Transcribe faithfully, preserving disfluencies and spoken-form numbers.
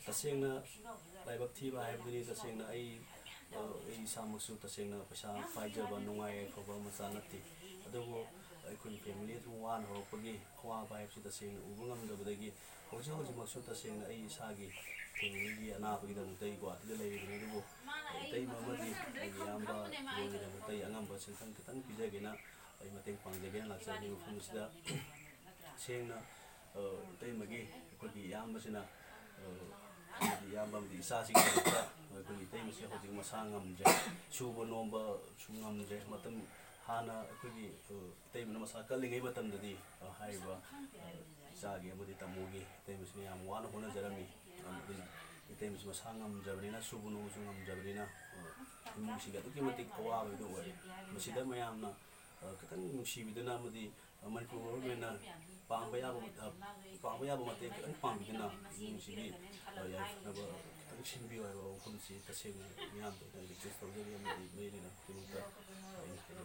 ꯇꯁꯦꯡꯅ ꯂꯥꯏꯕꯛ ꯊꯤꯕ ꯍꯥꯏꯕꯗꯨꯅꯤ꯫ ꯇꯁꯦꯡꯅ ꯑꯩ, ꯑ, ꯑꯩ ꯏꯁꯥꯃꯛꯁꯨ ꯇꯁꯦꯡꯅ ꯄꯩꯁꯥ ꯄꯥꯏꯖꯕ, ꯅꯨꯡꯉꯥꯏ ꯌꯥꯏꯐꯕ ꯃꯆꯥ ꯅꯠꯇꯦ꯫ ꯑꯗꯨꯕꯨ ꯑꯩꯈꯣꯏꯒꯤ ꯐꯦꯃꯤꯂꯤ ꯑꯗꯨꯝ ꯋꯥꯅ ꯍꯧꯔꯛꯄꯒꯤ ꯑꯋꯥꯕ ꯍꯥꯏꯕꯁꯤ ꯇꯁꯦꯡꯅ ꯎꯕ ꯉꯝꯗꯕꯗꯒꯤ ꯍꯧꯖꯤꯛ ꯍꯧꯖꯤꯛꯃꯛꯁꯨ ꯇꯁꯦꯡꯅ ꯑꯩ ꯏꯁꯥꯒꯤ ꯐꯦꯃꯤꯂꯤꯒꯤ ꯑꯅꯥꯕꯒꯤꯗꯃꯛꯇ ꯑꯩ ꯒꯨꯍꯥꯇꯤꯗ ꯂꯩꯔꯤꯕꯅꯤ꯫ ꯑꯗꯨꯕꯨ ꯏꯇꯩꯃ ꯑꯃꯗꯤ ꯑꯩꯒꯤ ꯏꯌꯥꯝꯕ ꯌꯣꯟꯒꯤꯗꯃꯛꯇ ꯑꯩ ꯑꯉꯝꯕ ꯁꯦꯟꯊꯪ ꯈꯤꯇꯪ ꯄꯤꯖꯒꯦꯅ ꯑꯩ ꯃꯇꯦꯡ ꯄꯥꯡꯖꯒꯦꯅ ꯂꯥꯛꯆꯕꯅꯤ꯫ ꯃꯐꯝ ꯑꯁꯤꯗ ꯁꯦꯡꯅ, ꯑ, ꯏꯇꯩꯃꯒꯤ, ꯑꯩꯈꯣꯏꯒꯤ ꯏꯌꯥꯝꯕꯁꯤꯅ, ꯑ, ꯑꯃꯗꯤ ꯏꯌꯥꯝꯕ ꯑꯃꯗꯤ ꯏꯆꯥꯁꯤꯡꯒꯤꯗꯃꯛꯇ ꯑꯩꯈꯣꯏꯒꯤ ꯏꯇꯩꯃꯁꯦ ꯍꯧꯖꯤꯛ ꯃꯁꯥ ꯉꯝꯗ꯭ꯔꯦ, ꯁꯨꯕ ꯅꯣꯝꯕꯁꯨ ꯉꯝꯗ꯭ꯔꯦ꯫ ꯃꯇꯝ ꯍꯥꯟꯅ ꯑꯩꯈꯣꯏꯒꯤ, ꯑ, ꯏꯇꯩꯃꯅ ꯃꯁꯥ ꯀꯜꯂꯤꯉꯩ ꯃꯇꯝꯗꯗꯤ, ꯑ, ꯍꯥꯏꯔꯤꯕ, ꯑ, ꯏꯆꯥꯒꯤ ꯑꯃꯗꯤ ꯇꯥꯃꯣꯒꯤ ꯏꯇꯩꯃꯁꯤꯅ ꯌꯥꯝ ꯋꯥꯅ ꯍꯣꯠꯅꯖꯔꯝꯃꯤ꯫ ꯑꯗꯨꯅ ꯏꯇꯩꯃꯁꯤ ꯃꯁꯥ ꯉꯝꯗ꯭ꯔꯕꯅꯤꯅ, ꯁꯨꯕ ꯅꯣꯝꯕꯁꯨ ꯉꯝꯗ꯭ꯔꯕꯅꯤꯅ, ꯑ, ꯏꯃꯨꯡꯁꯤꯒꯤ ꯑꯗꯨꯛꯀꯤ ꯃꯇꯤꯛ ꯑꯋꯥꯕꯗꯨ ꯑꯣꯏꯔꯦ꯫ ꯃꯁꯤꯗ ꯃꯌꯥꯝꯅ, ꯑ, ꯈꯤꯇꯪ ꯅꯨꯡꯁꯤꯕꯤꯗꯨꯅ ꯑꯃꯗꯤ ꯃꯅꯤꯄꯨꯔ ꯒꯣꯚꯔꯟꯃꯦꯟꯅ ꯄꯥꯡꯕ ꯌꯥꯕ, ꯄꯥꯡꯕ ꯌꯥꯕ ꯃꯇꯦꯡ ꯈꯤꯇꯪ ꯄꯥꯡꯕꯤꯗꯨꯅ ꯏꯃꯨꯡꯁꯤꯒꯤ, ꯑ, ꯌꯥꯏꯐꯅꯕ ꯈꯤꯇꯪ ꯁꯤꯟꯕꯤꯌꯨ ꯍꯥꯏꯕ ꯋꯥꯐꯝꯁꯤ ꯇꯁꯦꯡꯅ ꯃꯤꯌꯥꯝꯗ ꯑꯩꯅ ꯔꯤꯀ꯭ꯋꯦꯁ ꯇꯧꯖꯔꯤ ꯑꯃꯗꯤ ꯃꯔꯤ ꯂꯩꯅꯕ ꯈꯨꯗꯤꯡꯃꯛꯇ꯫